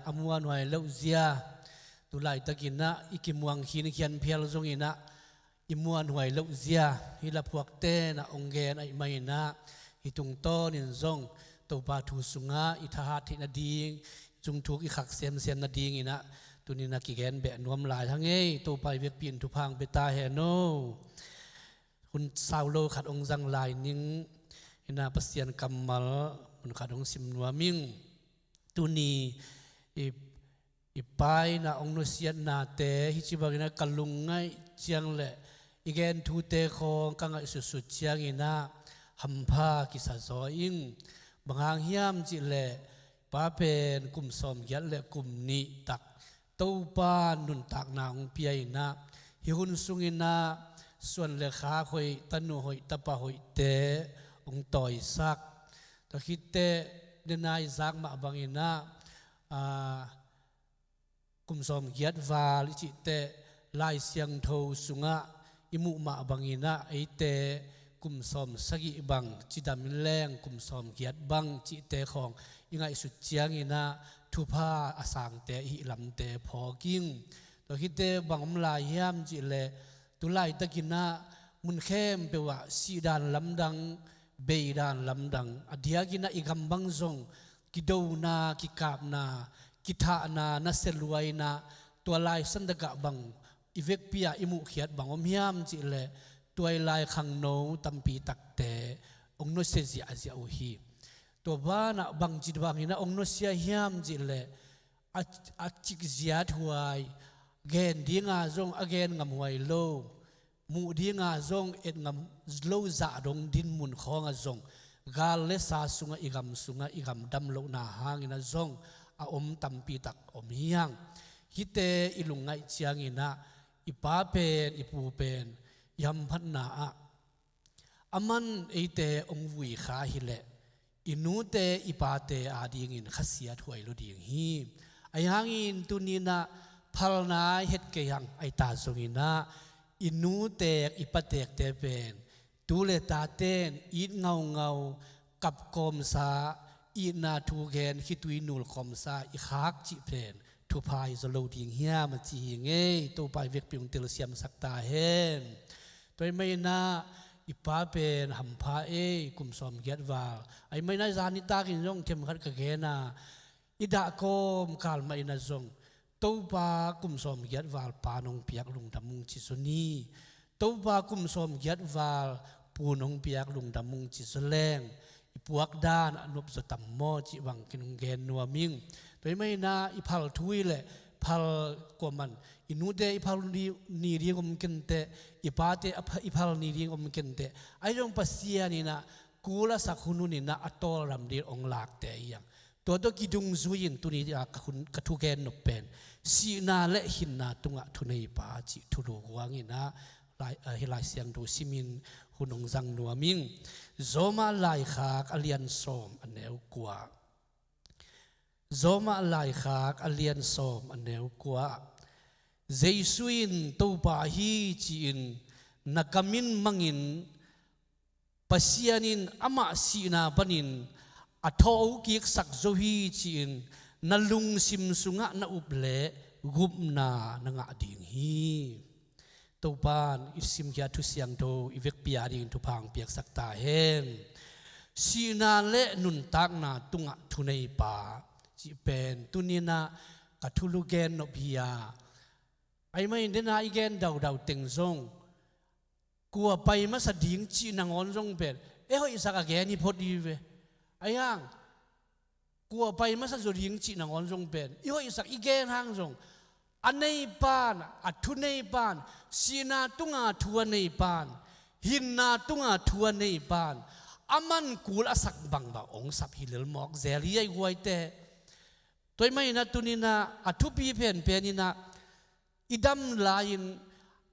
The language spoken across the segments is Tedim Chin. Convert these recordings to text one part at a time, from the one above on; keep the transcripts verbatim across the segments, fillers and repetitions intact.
a muanhuai loh zia, tu laitakin ah i kimuang khinkhian phial zongin ah i muanhuai loh zia, hih laphuakte'n ah hong gen ahih manin ah, hih tungtawnin zong Topa thu sungah i thahat theih nading, zungthuk i khak semsem nadingin ah tuni-in ah kigen beh nuam lai hang ei. Topa i vekpi in thupha hong pia ta hen aw. Hun sau lo khat hong zang lai ning, hi-in ah Pasian kammal mun khat hong sim nuam ing. Tuni i, i Pa in ah hong nusiatnate hih ci bangin ah ka lungngaih ciang le i gen thute khawng ka ngaihsutsut ciangin ah hampha kisa zaw ing. Bang hang hiam cih leh Pa pen kum sawmgiat le kum nih tak Topa nuntakna hong pia in ah, hih hun sungin ah suan le khak hoih, tanu hoih, tapa hoihte hong tawisak. Tua khit teh, nidang i zak mah bangin ah, aa, kum sawmgiat val i cih teh, Lai Siangtho sungah i muh mah bangin ah eite kum sawmsagih bang cidam in leng kum sawmgiat bang cihte khawng i ngaihsut ciangin ah thupha a sangte i hih lamte phawk ing. Tua khit teh bang om lai hiam cih leh, tu laitakin ah mun khempeuh ah sihdan lamdang, beidan lamdang, a diakin ah i gam bang zong kidona, kikapna, kithahna, nasia luaina, tua lai santak ah bang i vekpi ah i muhkhiat bang om hiam cih leh, tua lai khangno tampi takte hong nusia ziahziah uh hi. Tua banah bangci bangin ah hong nusia hiam cih leh, a, a cikzia thuai, gen ding a zong a gen ngamhuai lo, muh ding a zong et ngam lo zah dong dinmun khawng ah zong, gal le sa sungah, i gam sungah, i gam dam lohna hangin ah zong a om tampi tak om hi hang. Hihte i lungngaih ciangin ah i Pa pen, i Pu pen, i hamphatna ah aman eite hong vui kha hi leh, i nute i pate adingin khasiathuai lo ding hi. Ahi hangin tuni-in ah phalna i het kei hang, ahi ta zongin ah i nuteek i pateekte pen tu le tate'n it ngaungau, kap kawmsa, itna thu gen, khitui nul kawmsa i khak cih pen thupha hi zaw lo ding hiam a ci hi ing ei. Topa i vekpi hong telsiamsak ta hen. Tua ahih manin ah i Pa pen hampha ei, kum sawmgiat val. Ahih manin ah zan nitakin zong themkhat ka gen a, i dah kawmkal mah in ah zong Topa kum sawmgiat val Pa nong piak lungdam ung ci zaw ni. Topa kum sawmgiat val Pu nong piak lungdam ung ci zaw leng, i puak dan a nop zaw tam maw cih bang kin hong gen nuam ing. Tua ahih manin ah i phal thu hi leh, phal kuaman, i nute i phal ni, ni ding om ken teh, i pate a pha-, i phal ni ding om ken teh, ahi zong Pasian in ah kul a sak hunhun in ah a tawlrap ding hong lakte hi hang. Tua tawh kidungzui-in tuni-a ka hun, ka thugen nop pen, sihna le hinna tungah thuneipa cih thulu guangin ah, lai, ah, hih Lai Siangtho simin hun hong zang nuam ing. Roma laikhak a lian sawm a neu kua. Roma laikhak a lian sawm a neu kua. Jesu in Topa hi ci-in na kam in mang in, Pasian in amah sihna panin a thawhkiksak zo hi ci-in na lungsim sungah na up leh gupna na ngah ding hi. Topa'n i simkhiat Thu Siangtho i vekpi adingin thupha hong piaksak ta hen. Sihna le nuntakna tungah thuneipa cih pen tuni-in ah ka thulu gen nop hi a, ahih manin dena i gen daudau teng zong, kua pai masa ding cih nangawn zong pen, ei hoihsak a gen hi phot hi ve. Ahi hang, kua pai masa zaw ding cih nangawn zong pen, i hoihsak i gen hang zong, a neipa'n, a thuneipa'n, sihna tunga thu a neipa'n, hinna tunga thu a neipa'n, aman kul a sak bangbang hong sap hi lel mawk zel hi ei guaite. Tua ahih manin ah tuni-in ah a thupi penpen in ah, i dam lai-in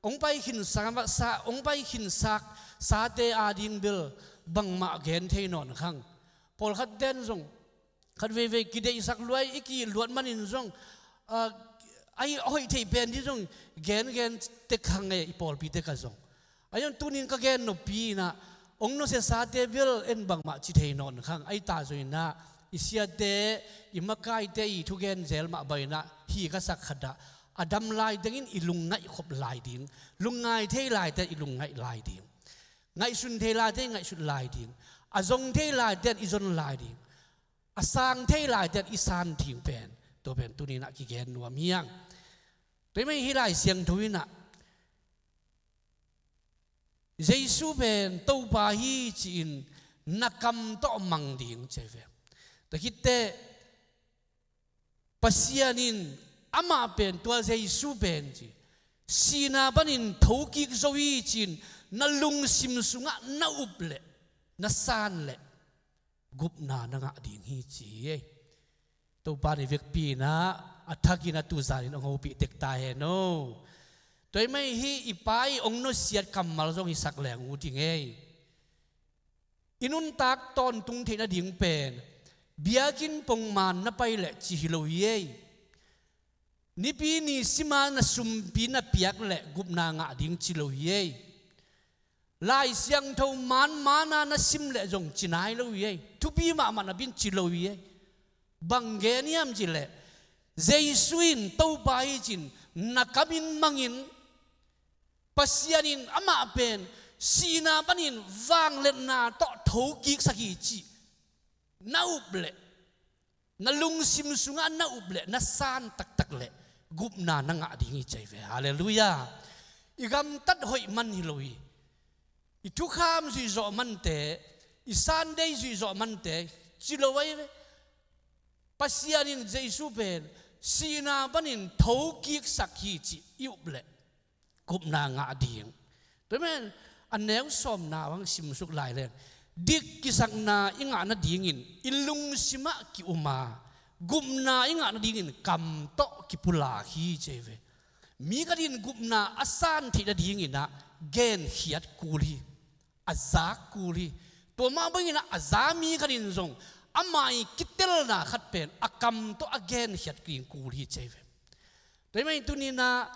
hong pai khinsa, sa, hong pai khinsak sate ading bel bangmah gen thei nawn khang. Pawlkhat ten zong khat veivei kideihsak lua-in i kiluat manin zong, ah, a hoih theih pen ding zong gengen tek khang e, i pawlpi tek ah zong. Ahi zong tuni-in ka gen noppi in ah, hong nusiasate bel en bangmah ci thei nawn khang, ahi ta zongin ah I siate, i makaite i thugen zel mah bangin ah hi ka sak khat ah, a dam lai tengin i lungngaih khop lai ding, lungngai thei laite i lungngaih lai ding, ngaihsun thei laite i ngaihsut lai ding, a zong thei laite i zon lai ding, a sang thei laite i san ding pen, tua pen tuni-in ah kigen nuam hi hang. Tua ahih manin hih Lai Siangtho in ah Jesu pen Topa hi ci-in na kam tawh mang ding ci hi ve. Tua khit teh Pasian in amah pen, tua Jesu pen ci, sihna panin thokik zo hi ci-in na lungsim sungah na up leh, na san leh, gupna na ngah ding hi ci hi. Topa in i vekpi-in ah a thakin a tuzan in hong hopih tek ta hen aw. Tua ahih manin hih i Pa i hong nusiat kammal zong hi sak leng ut hi ing ei. I nuntak tawntung theih nading pen biakinn pongman na pai leh ci hi lo hi ei. Nipi ni sima na sumpi na piak leh gupna ngah ding ci lo hi ei. Lai Siangtho manman a na sim leh zong ci nai lo hi ei. Thupi mahmah na bang ci lo hi ei. Bang gen hiam cih leh, Jesu in Topa hi ci-in na kam in mang in, Pasian in amah pen sihna panin vangliatna tawh thokiksak hi cih na up leh, na lungsim sungah na up leh, na san taktak leh, gupna na ngah ding hi ci hi ve. Halleluiah. I gamtat hoih man hi lo hi. I thukham zuih zawh mante, i Sunday zuih zawh mante ci lo ahi ve. Pasian in Jesu pen sihna panin thokiksak hi cih i up leh, gupna ngah ding. Tua ahih manin a neu sawmna hong simsuk lai leng, dik kisakna i ngah nadingin i lungsimah ki-um a, gupna i ngah nadingin kam tawh kipulak hi ci hi ve. Mi khat in gupna a san theih nadingin ah genkhiat kul hi. A zak kul hi. Tua mah bangin ah a za mi khat in zong ama i kitelna khat pen a kam tawh a genkhiat ding kul hi ci hi ve. Tua ahih manin tuni-in ah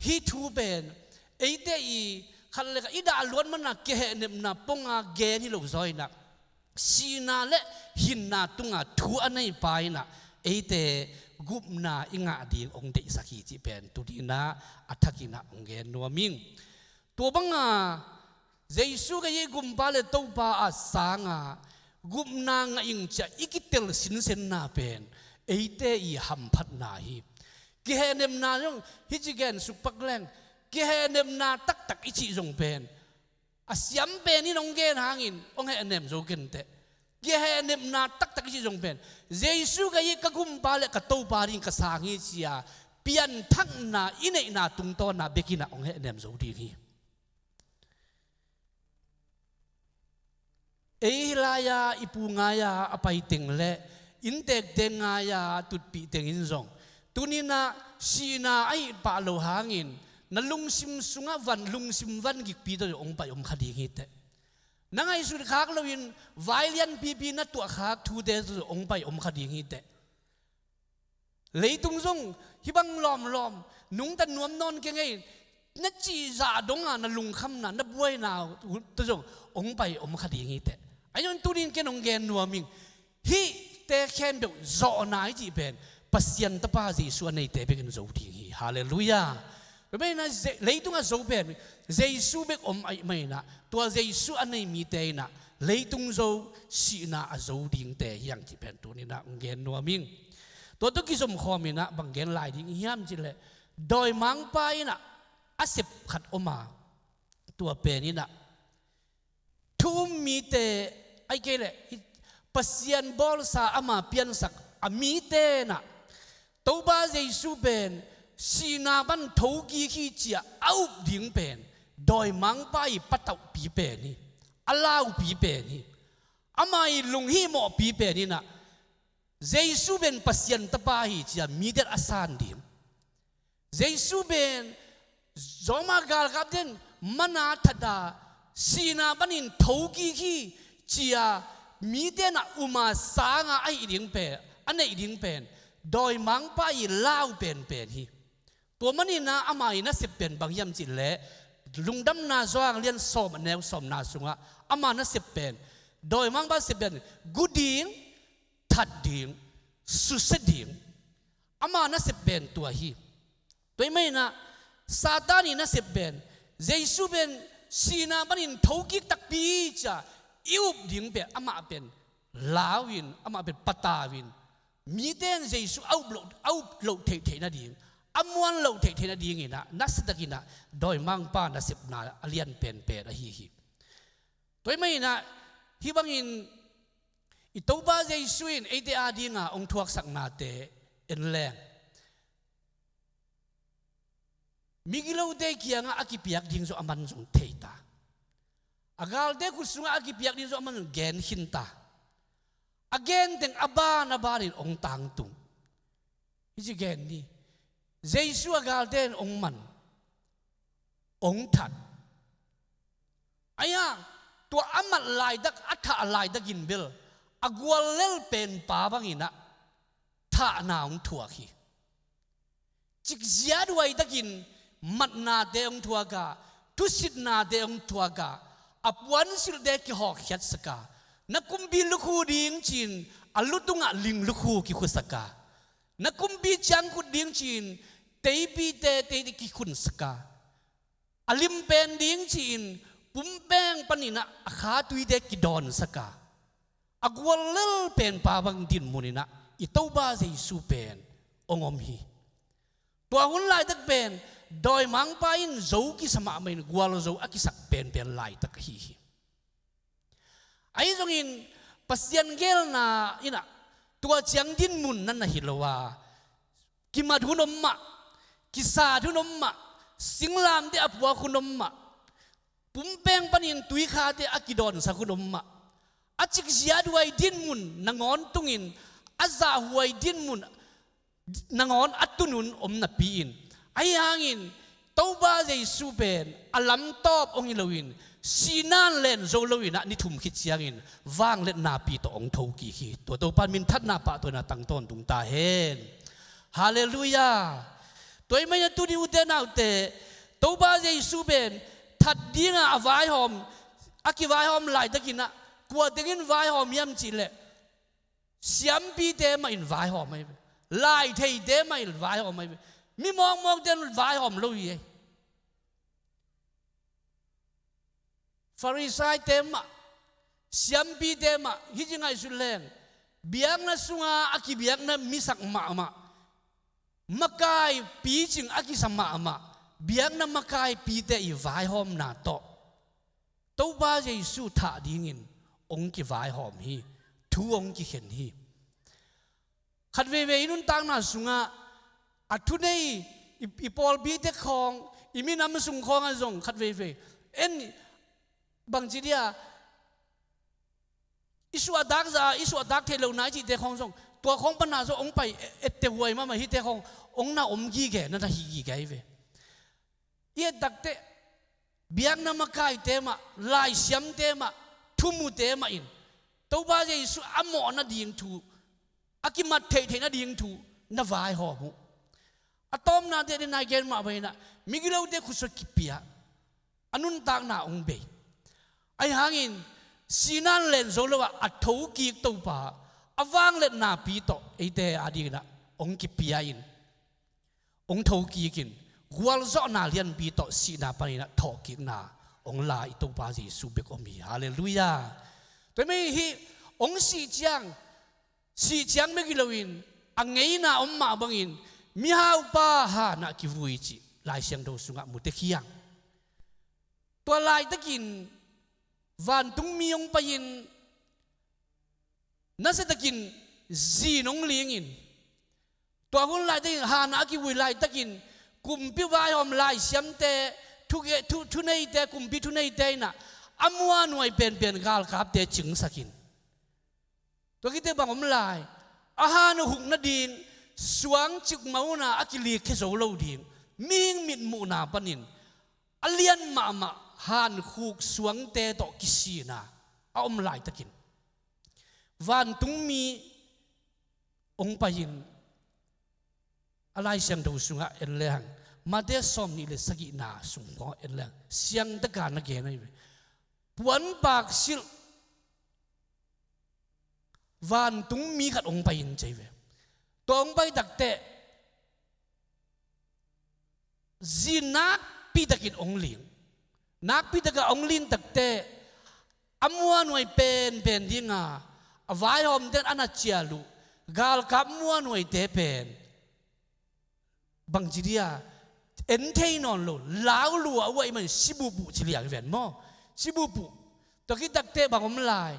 hih thu pen eite i khat le khat i dah luat man a kihehnepna pong a gen hi lo zaw in ah, sihna le hinna tunga thu a nei pa in ah eite gupna i ngah ding hong deihsak hi cih pen tuni-in ah a thakin ah hong gen nuam ing. Tua bang a Jesu kei hi gumpa le Topa a sang a gupna ngah ing ci-a i kitel sinsenna pen eite i hamphatna hi. Kihehnepna zong hih ci gen suk pak leng, kihehnepna taktak i cih zong pen a siam pen in hong gen hangin hong hehnem zo kei inteh. Kihehnepna taktak i cih zong pen Jesu kei hi, ka gumpa le ka Topa ding ka sang hi ci-a pianthakna i neihna tungtawn a bek in ah hong hehnem zo ding hi. Ei hih lai-a i pu ngai-a a pai teng le innteekte ngai-a tutpih teng in zong tuni-in ah sihna ahih pah loh hangin na lungsim sungah van, lungsim van gikpi tawh zong hong pai om kha ding hi teh. Na ngaihsut khak loin vai lianpipi na tuah khak thute tawh zong hong pai om kha ding hi teh. Leitung zong hih bang lawmlawm nungta nuam nawn keng ei, na cihzah dong a na lungkhamna, na buaina uh tawh zong hong pai om kha ding hi teh. Ahi zongin tuni-in ken hong gen nuam ing, hihte khempeuh zawhna i cih pen Pasian Tapa Jesu a neite bekin zo ding hi. Halleluiah. Tua pen in ah Je-, leitung a zo pen Jesu bek om ahih manin ah, tua Jesu a nei mite in ah leitung zo, sihna a zo dingte hi hang cih pen tuni-in ah hong gen nuam ing. Tua tawh kizom khawm in ah bang gen lai ding hiam cih leh, dawimangpa in ah a sep khat om a, tua pen in ah thu um mite, ahih kei leh Pasian bawlsa ama piansak a mite in ah Topa Jesu pen sihna pan thokik hi ci-a a up ding pen dawimangpa i patauhpi pen hi. A laupi pen hi. Ama i lunghihmawhpi pen in ah Jesu pen Pasian Tapa hi ci-a mite a san ding. Jesu pen Roma galkapte in mana that a, sihna panin thokik hi ci-a mite in ah um a sang a a hih ding pen, a neih ding pen dawimangpa i lau penpen hi. Tua manin ah ama i nasep pen bang hiam cih leh, Lungdamna Johan lian sawm a neu sawmna sungah ama nasep pen, dawimangpa sep pen gu ding, that ding, susia ding, ama nasep pen tua hi. Tua ahih manin ah Satan ii nasep pen, Jesu pen sihna panin thokik takpi ci-a i up ding pen, amah pen lau-in, amah pen patau-in, mite in Jesu a up loh, a up loh theihtheih nading, a muan loh theihtheih nadingin ah, nasia takin ah dawimangpa nasepna a lian penpen ahi hi. Tua ahih manin ah hih bangin i Topa Jesu in eite adinga hong thuaksaknate en leng, migilote kiangah a kipiak ding zong aman zong thei ta. A galte khut sungah a kipiak ding zong aman zong gen khin ta. A genteng a ban a banin hong tangtung. Hih ci gen ni. Jesu a galte in hong man, hong that. Ahi hang tua a mat laitak, a thah laitakin bel a guallel penpa bangin ah thahna hong thuak hi. Cikzia duaitakin matnate hong thuak a, thusitnate hong thuak a, a puansilhte kihawkkhiatsak a, na kumpi lukhu ding ci-in a lu tungah ling lukhu kikhusak a, na kumpi ciangkhut ding ci-in teipite, teite kikhunsak a, a limpen ding ci-in pumpeng panin ah a khatuite kidawnsak a, a guallel penpa bang dinmun in ah i Topa Jesu pen hong om hi. Tua hun laitak pen dawimangpa in zo kisa mahmah in gualzo a kisak penpen laitak ahi hi. Ahi zongin Pasian geelna in ah tua ciang dinmun na na hi lo a, kimat hun om mah, kisat hun om mah, singlamteh a puak hun om mah, pumpeng panin tuikhate a kidawnsak hun om mah, a cikzia duai dinmun nangawn tungin, a zahhuai dinmun nangawn a tun hun om napi-in, ahi hangin Topa Jesu pen a lamtawp hong hi loin, sihna in len zo loin ah ni thum khit ciangin vangliatna pi tawh hong thokik hi. Tua Topa in minthanna pahtawina tang tawntung ta hen. Halleluiah. Tua ahih manin ah tuni ute naute, Topa Jesu pen that dinga a vaihawm, a kivaihawm laitakin ah kua tengin vaihawm hiam cih leh, siampite mah in vaihawm ahi ve. Laitheite mah in vaihawm ahi ve. Mi mawkmawkte in vaihawm lo hi ei. Farisaite mah, siampite mah, hih ci ngaihsut leng, biakna sunga a kibiakna misak mahmah, makai picing a kisa mahmah, biakna makaipite ii vaihawmna tawh Topa Jesu thah dingin hong kivaihawm hi, thu hong kikhen hi. Khatveivei i nuntakna sungah a thunei i, i pawlpite khawng, i minam sung khawngah zong khatveivei en, bangci dia, i suahtak zah, i suahtak theih lohna i cihte khawng zong, tua khawng pana zong hong pai e-, etteh huai mahmah, hihte khawng hong na om gige, na na hih gige ahi ve. I et takteh biakna makaite mah, laisiamte mah, thumute mah in Topa Jesu a mawh nading thu, a kimat theihtheih nading thu na vaihawm uh. A tawpna teh ding nai gen mah bangin ah migilote khutsuah kipia, a nuntakna hong bei. Ahi hangin sihna in len zo lo a, a thokik Topa, a vangliatna pi tawh eite adingin ah hong kipia in, hong thokik in, gualzawhna lianpi tawh sihna panin ah thawhkikna hong la i Topa Jesu bek om hi. Halleluiah. Tua ahih manin hih hong sih ciang, sih ciang bek hi loin a ngeina om mah bangin mihaupa hanah kivui cih Lai Siangtho sungah mu tek hi hang. Tua laitakin vantungmi hong pai-in, nasiatakin zin hong ling in, tua hun laitakin hanah a kivui laitakin kumpi vaihawm laisiamte, thuge-, thu-, thuneite, kumpi thuneite in ah a muanhuai penpen galkapte cingsak in, tua khit teh bang om lai? A han uh huk nading suang cikmah un a kilikhia zo lo ding, mihing mitmuhna panin a lian mahmah hankhuk suangte tawh kisina a om laitakin vantungmi hong pai-in, a Lai Siangtho sungah en lehang, Matthai sawmnih le sagihna sung khawng en lehang, siangtaka na gen ahi ve. Puanpak silh, vantung mi khat hong pai in ci ve. Tua hong pai takteh zin nakpi takin hong ling. Nakpi takah hong ling takteh a muanuai penpen dinga a vaihawmte in a na cial uh galkap muanuaite pen bangci dia en thei nawn lo, lau lua uh ahih manin sibup uh ci liang hi ven maw? Sibup uh. Tua khit takteh bang om lai?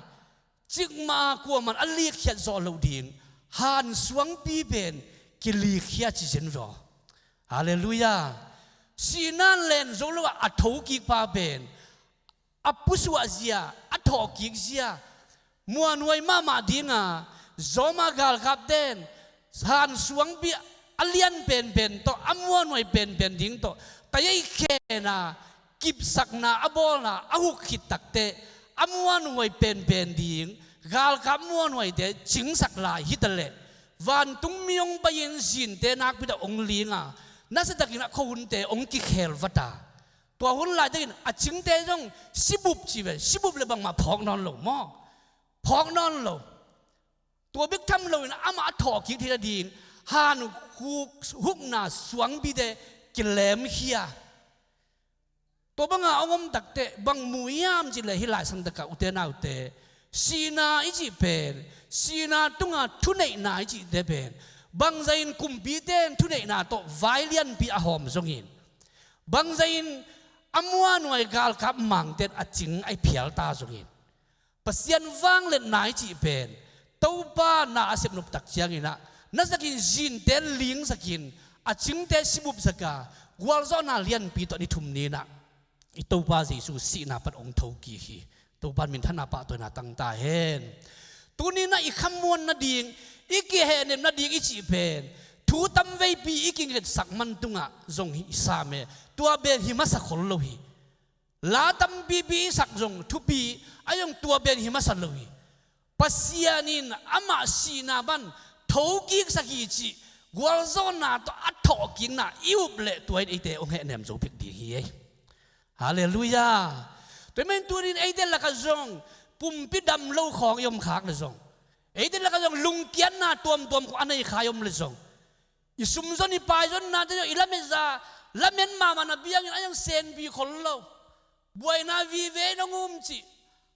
Cikmah a kuaman a likkhiat zawh loh ding han suangpi pen kilikkhia ci zen ve aw. Halleluiah. Sihna len zo lo a a thokikpa pen a pusuah zia, a thawhkik zia, muanuai mahmah dinga Roma galkapten han suangpi a lian penpen tawh, a muanuai penpen ding tawh tayeih khena kipsakna a bawlna a huk khit takteh a muanuai penpen ding galkap muanuaite cingsak lai hitaleh, vantung mi hong pai-in zinte nakpi tak hong linga nasiatakin a khuahunte hong kikhel vata. Tua hun laitakin a cingte zong sibup ci ve, sibup le bangmah phawk nawn lo maw? Phawk nawn lo. Tua bek tham loin amah a thawhkik theih nading han huk, hukna suangpite kilemkhia. Tua banga hong om takteh bang mu hiam cih leh hih lai sangtakah ute naute, sihna i cih pen, sihna tunga thuneihna i cihte pen bangzahin kumpite in thuneihna tawh vai lianpi a hawm zongin, bangzahin a muanuai galkap mangte in a cing a i phial ta zongin, Pasian vangliatna i cih pen Topa na a sepnop tak cianginah nasakin zinte lingsakin a cingte sibupsaka gualzawhna lianpi tawh ni thum ninah i Topa Jesu sihna pan hong thokik hi. Topa in minthanna pahtawina tang ta hen. Tuninah i khamuan nading, i kihehnem nading i cih pen thu tamveipi i kingetsak man tungah zong hi sam e. Tua pen hi masa khol lo hi. La tampipi i sak zong thupi a zong tua pen hi masa lo hi. Pasian in amah sihna pan thokiksak hi cih gualzawhna tawh a thawhkikna i up leh tua in eite hong hehnem zo pek ding hi ei. Halleluiah. Tua hi manin tunin eite lakah zong pumpi dam lo khawng i om khak le zong, eite lakah zong lungkiatna tuamtuam khawng a nei kha i om le zong, i sumzon i paizonnate zong i lametza lamet mahmahna biangin a zong senpi khol lo. Buaina vive in hong um cih,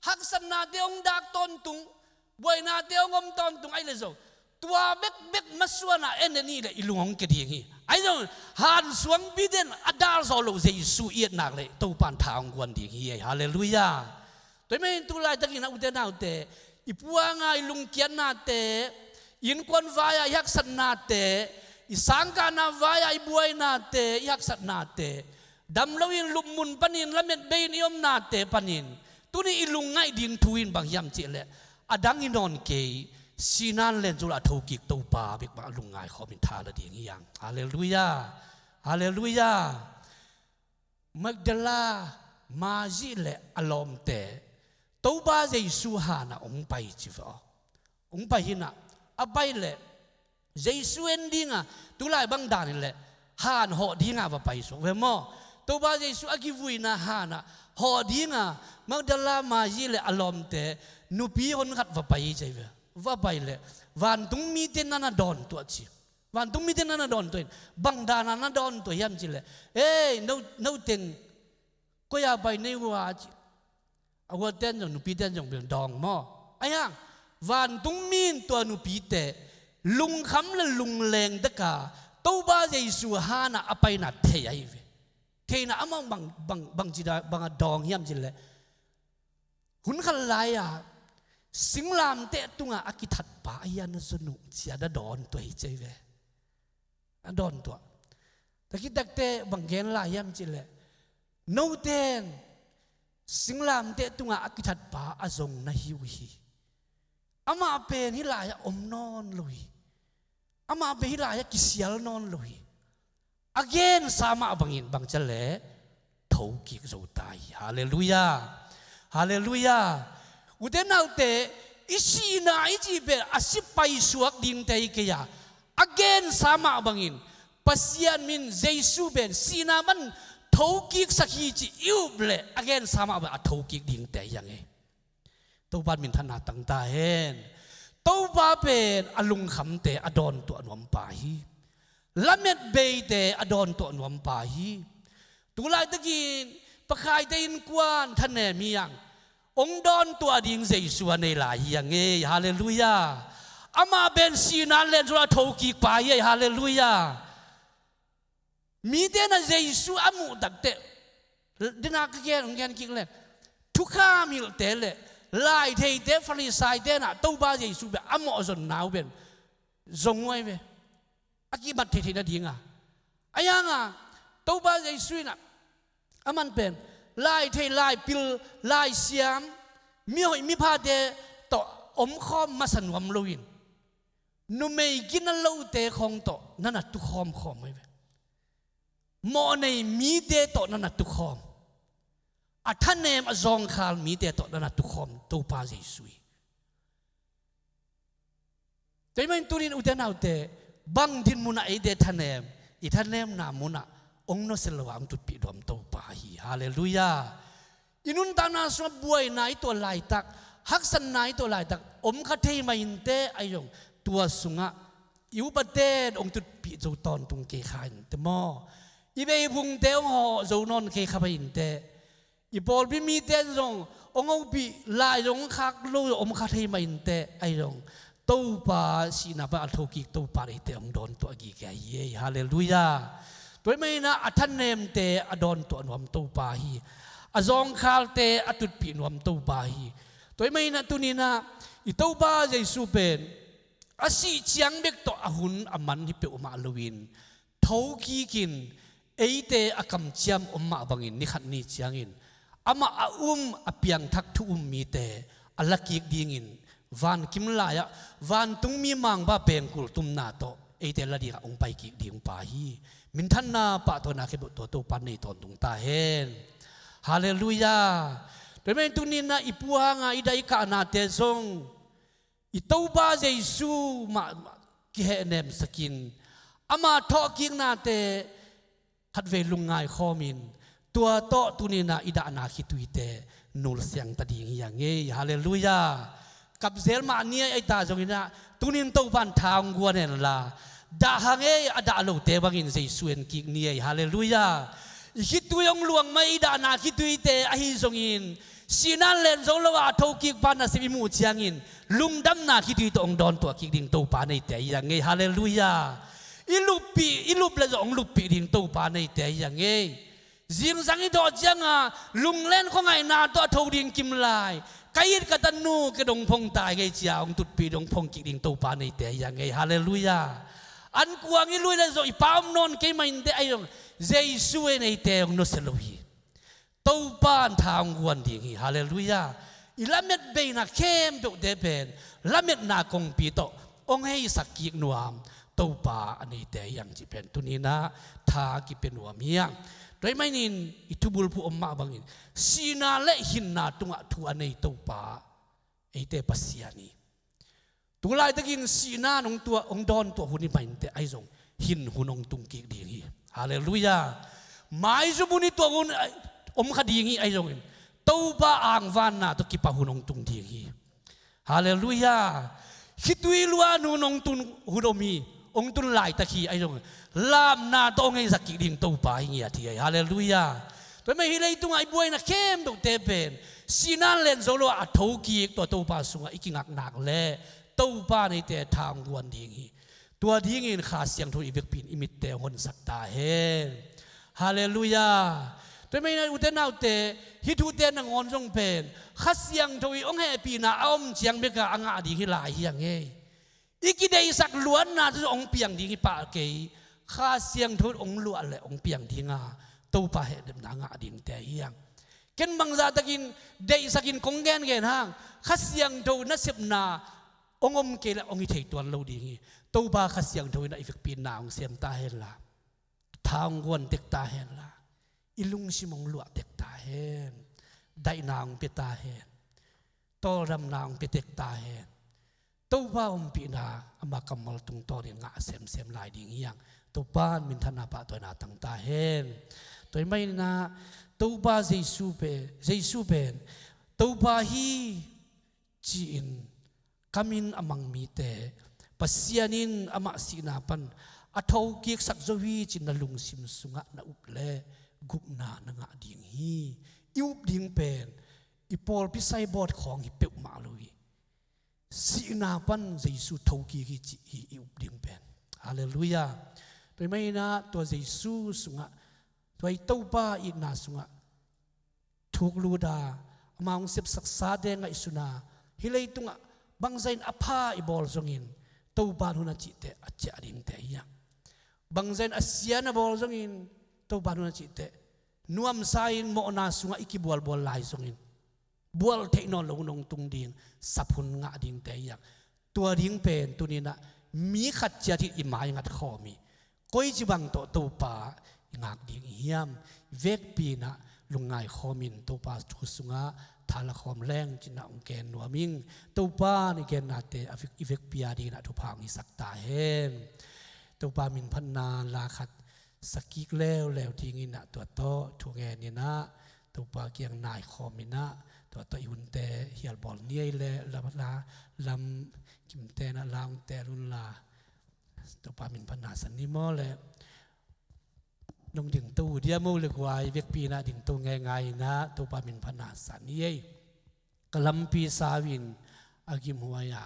haksatnate hong dak tawntung, buainate hong om tawntung ahi le zong, tua bekbek masuanah en en i leh i lung hong kia ding hi. Ahi zong han suangpite in a dal zawh loh Jesu i et nak leh Topa in tha hong guan ding hi ei. Halleluiah. Tua hi manin tu laitakin a ute naute, i puanga i lungkiatnate, i innkuan vai-a i haksatnate, i sangkahna vai-a i buainate, i haksatnate, dam loin lupmun panin lamet bei-in i omnate panin tuni i lungngaih ding thu in bang hiam cih leh, a dang hi nawn kei, sihna len zo lo a thokik Topa bek bang a lungngai khawmin tha la ding hi hang. Halleluiah. Halleluiah. Magdala, Mari le a lawmte Topa Jesu hanah hong pai ci ve aw. Hong pai hinah a pai leh Jesu en dinga, tulai bang dan hileh han hawh dinga va pai suak ve maw? Topa Jesu a kivuina hanah hawh dinga Magdala, Mari le a lawmte nupi hon khat va pai ci ve. Va pai leh vantung mite na na dawn tuah ci. Vantung mite na na dawn tuah in, bang dana na dawn tuah hiam cih leh, ei, no, no teng koi-a pai na hi uh a ci. A huaten zong, nupiten zong bel dawng maw? Ahi hang vantung mi in tua nupite lungkham le lungleng taka Topa Jesu hanah a paina thei ahi ve. Theihna amah bang, bang, bang ci da, bang a dawng hiam cih leh, hun khat lai-a singlamteh tungah a kithatpa ahi a na zon uh ci a na dawn tuah hi ci ve. A dawn tuah. Tua khit takteh bang gen lai hiam cih leh, noten singlamteh tungah a kithatpa a zong na hi uh hi. Amah pen hih lai-ah om nawn lo hi. Amah pen hih lai-ah kisial nawn lo hi. A gensa mah bangin bang ci leh thokik zo ta hi. Halleluiah. Halleluiah. Ute naute, i sihna i cih pen a si paisuak dingte hi kei a, a gensa mah bangin Pasian min Jesu pen sihna pan thokiksak hi cih i up leh a gensa mah bangin a thokik dingte hi hang e. Topa in minthanna tang ta hen. Topa pen a lungkhamte a dawntuah nuam pa hi. Lamet beite a dawntuah nuam pa hi. Tulaitakin pakhaite innkuan thanem hi hang, hong dawntuah ding Jesu a nei lai hi hang ei. Halleluiah. Amah pen sihna len zong a thokik pa hi ei. Halleluiah. Mite na Jesu a muh takteh, dena ka gen, hong gen kik le, thukham hilhte le laitheite, Farisaite na Topa Jesu pen a mawhzonna uh pen zong huai ve. A kimat theithei nadinga, a hianga Topa Jesu inah aman pen laithei, laipil, laisiam, mihoih miphate tawh omkhawm masa nuam loin, numei gina lote khawng tawh na na tukhawmkhawm huai ve. Mawhnei mite tawh na na tukhawm, a thanem a zawngkhal mite tawh na na tukhawm Topa Jesu hi. Tua ahih manin tunin ute naute, bang din munah eite thanem, i thanemna munah hong nusia lo a hong tutpih nuam Topa hi. Halleluiah. I nuntakna sungah buaina i tuah laitak, haksatna i tuah laitak om kha thei mah inteh, ahi zong tua sungah i upaten hong tutpih zo tawntung kei kha inteh maw? I beiphungte hong hawh zo nawn kei kha mah inteh. I pawlpi mite in zong hong hopih lai zong hong khak lo zong om kha thei mah inteh, ahi zong Topa sihna pan a thokik Topa in eite hong dawntuah gige hi ei. Halleluiah. Tua ahih manin a thanemte a dawntuah nuam Topa hi. A zawngkhalte a tutpih nuam Topa hi. Tua ahih manin a tunin a i Topa Jesu pen a sih ciang bek tawh a hun a man hi peuhmah loin, thokikin eite a kamciam om mah bangin ni khat ni ciangin amah a um, a piangthak thu um mite a lakik dingin vankim lai-ah vantungmi mangpa pengkul tumna tawh eite la dingah hong paikik ding pa hi. Minthanna, pahtawina khempeuh tua Topa in nei tawntung ta hen. Halleluiah. Tua ahih manin tunin a i puanga i daikahnate zong i Topa Jesu mah kihehnemsakin ama thawhkiknate khatvei lungngai khawmin, tua tawh tunin a i dahna khituite nulsiang ta ding hi hang ei. Halleluiah. Kapzel mah ni ahi ta zongin a, tunin Topa in tha hong guan henla, dah hang ei, a dah lote bangin Jesu en kik ni ei. Halleluiah. I khitui hong luang mah i dahna khituite ahi zongin, sihna len zo lo a thokik pa nasep i muh ciangin lungdamna khitui tawh hong dawntuah kik ding Topa in eite hi hang ei. Halleluiah. I luppih, i lup le zong hong luppih ding Topa in eite hi hang ei. Zingsang i thawh cianga lunglen khuangaihna tawh a tho ding kim lai, ka it ka tanu, kei dong phong ta ing ei ci-a hong tutpih ding, hong phong kik ding Topa in eite hi hang ei. Halleluiah. An kuang i lui le zong i pa om nawn kei mah inteh, ahi zong Jesu in eite hong nusia lo hi. Topa in tha hong guan ding hi. Halleluiah. I lamet beina khempeuhte pen lametna kongpi tawh hong heisak kik nuam Topa in eite hi hang cih pen tunin a tha kipia nuam hi hang. Tua ahih manin i thubulphuh om mah bangin sihna le hinna tungah thu a nei Topa eite Pasian hi. Tulaitakin sihna in hong tuah, hong dawntuah hun hi mah inteh, ahi zong hin hun hong tung kik ding hi. Halleluiah. Maizum hun i tuah hun, ai, om kha ding hi, ahi zongin Topa angvanna tawh kipah hun hong tung ding hi. Halleluiah. Khitui luan hun hong tun hun om hi, hong tun laitak hi, ahi zongin lamna tawh hong heisak kik ding Topa hi ngiat hi. Halleluiah. Tua ahih manin hih leitungah i buaina khempeuhte pen sihna len zo lo a thokik tua Topa sungah i kingak nak leh Topa in eite tha hong guan ding hi. Tua dingin Kha Siangtho i vekpi in i mitte hong honsak ta hen. Halleluiah. Tua ahih manin ute naute, hih thute nangawn zong pen Kha Siangtho i hong hehpihna a om ciang bekah a ngah ding hi lai hi hang ei. I kideihsak luatna tawh hong piang ding hi pah kei. Kha Siangtho in hong luah le hong piang dinga Topa hehnepna ngah dingte hi hang. Ken bangzahtakin deihsakin kong gengen hang, Kha Siangtho nasepna hong om kei le hong hi thei tuan lo ding hi. Topa Kha Siangtho in a i vekpi in na hong sem ta henla, tha hong guan tek ta henla, i lungsim hong luah tek ta hen. Daihna hong pia ta hen. Tawldamna hong pia tek ta hen. Topa ompihna ama kammal tungtawnin ngah semsem lai ding hi hang. Topa in minthanna, pahtawina tang ta hen. Tua ahih manin a Topa Jesu pen, Jesu pen Topa hi ci-in Ka min a mang mite Pasian in amah sihna pan a thokiksak zo hi ci-in na lungsim sungah na up leh gupna na ngah ding hi. I up ding pen i pawlpi saibawt khawng hi peuhmah lo hi. Sihna pan Jesu thokik hi cih hi i up ding pen. Halleluiah. Tua ahih manin ah tua Jesu sungah, tua i Topa itna sungah thuk lut a, amah hong sepsaksate ngaihsun a, hih leitungah bangzah in a pha i bawl zongin Topa in hun a cih teh a ciah dingte hi hang. Bangzah in a sia na bawl zongin Topa in hun a cih teh nuamsa in mawhna sungah i kibualbual lai zongin bual theih nawn lo hun hong tung ding, sap hun ngah dingte hi hang. Tua ding pen tuni-in ah mi khat ciat in i maingat khawm hi. Koici bang tawh Topa i ngak ding i hiam? I vekpi-in ah lungngai khawmin Topa thu sungah tha la khawm leng ci-in ah hong gen nuam ing. Topa in i gennate a vek, i vekpi a dingin ah thupha hong hisak ta hen. Topa minphatna la khat sa kik leuleu dingin ah tua tawh thu ngenin ah Topa kiang nai khawmin ah tua tawh i hunte hial bawl ni ei leh, la, la, lam kimte in ah la hong teel un la. Topa minphatna sa ni maw leh. Nong dingto uh diam, u leh guai, vekpi-in ah dingto ngeingai-in ah Topa minphatna sa ni ei. Ka lampi sau in a gimhuai a.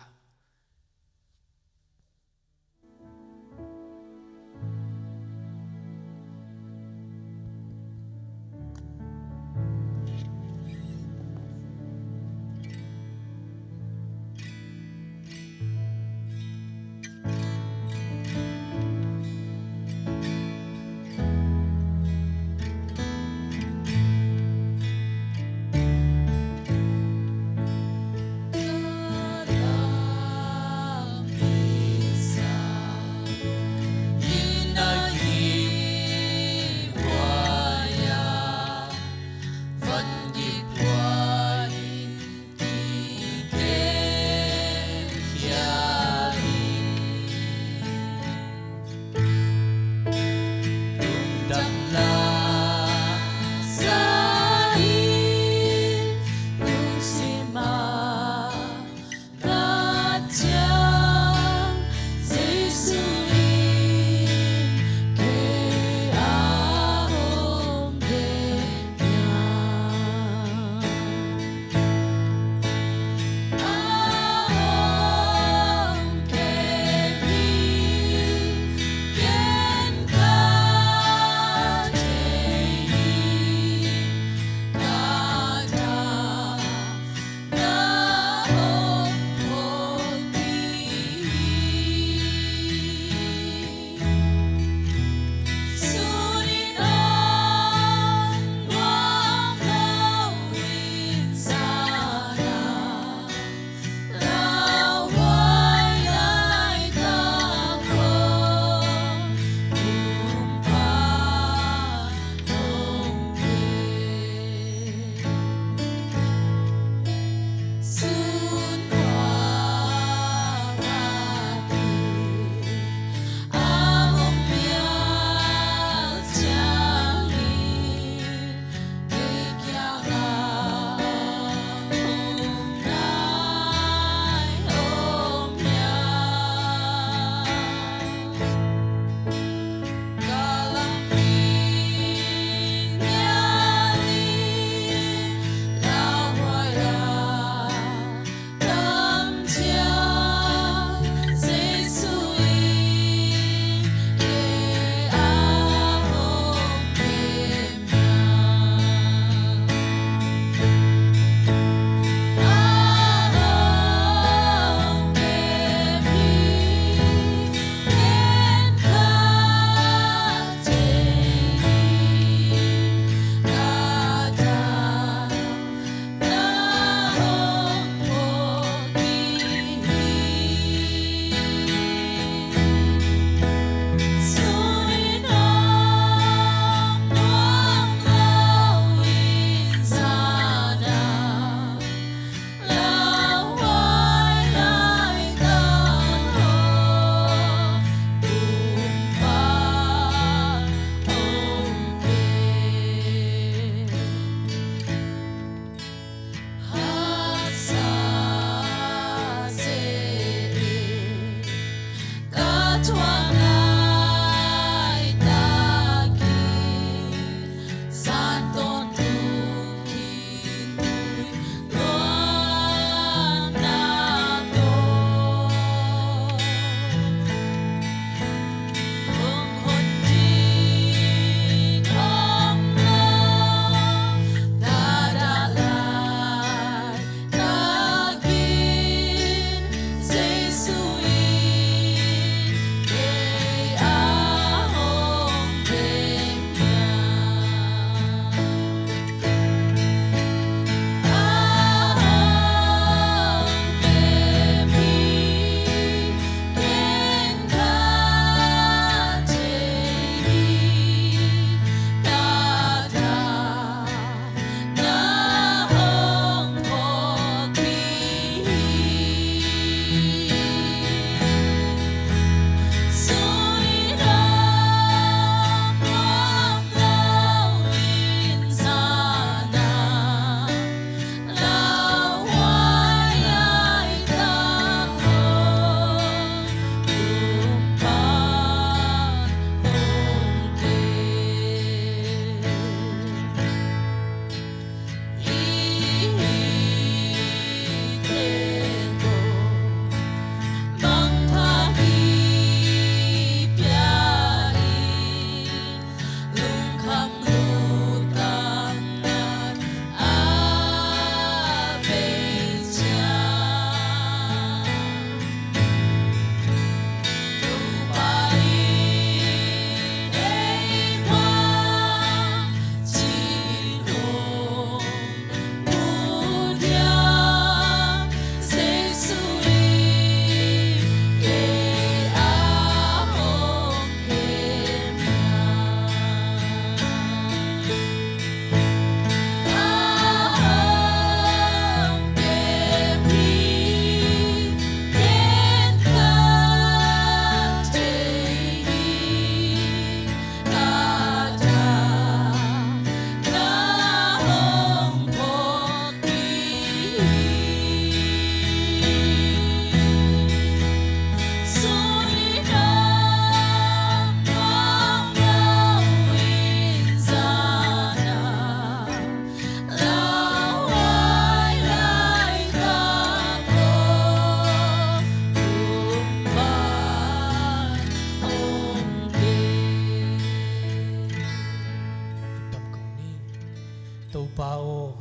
Pa aw,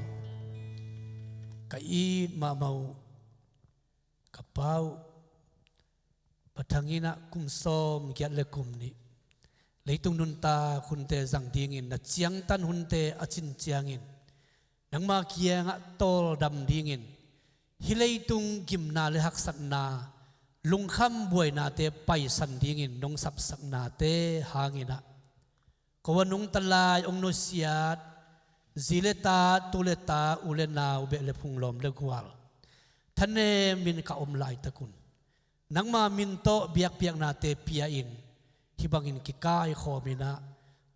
ka it mahmah uh, ka pa uh, Pa Thang in ah kum sawm giat le kum nih leitung nuntak hunte zang dingin na ciangtan hunte a cin ciangin nangma kiangah tawldam dingin hih leitung gimna le haksatna, lungkham buainate paisan dingin nong sapsaknate hangin ah ko a nungta lai hong nusiat zi le ta, tu le ta, u le nau, beh le phung, lawm le gual thanemin ka om laitakun nangma min tawh biakpiaknate pia-in hih bangin kikaikhawmin ah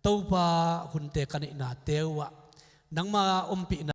Topa, hunte ka neihnate uh ah nangma ompihna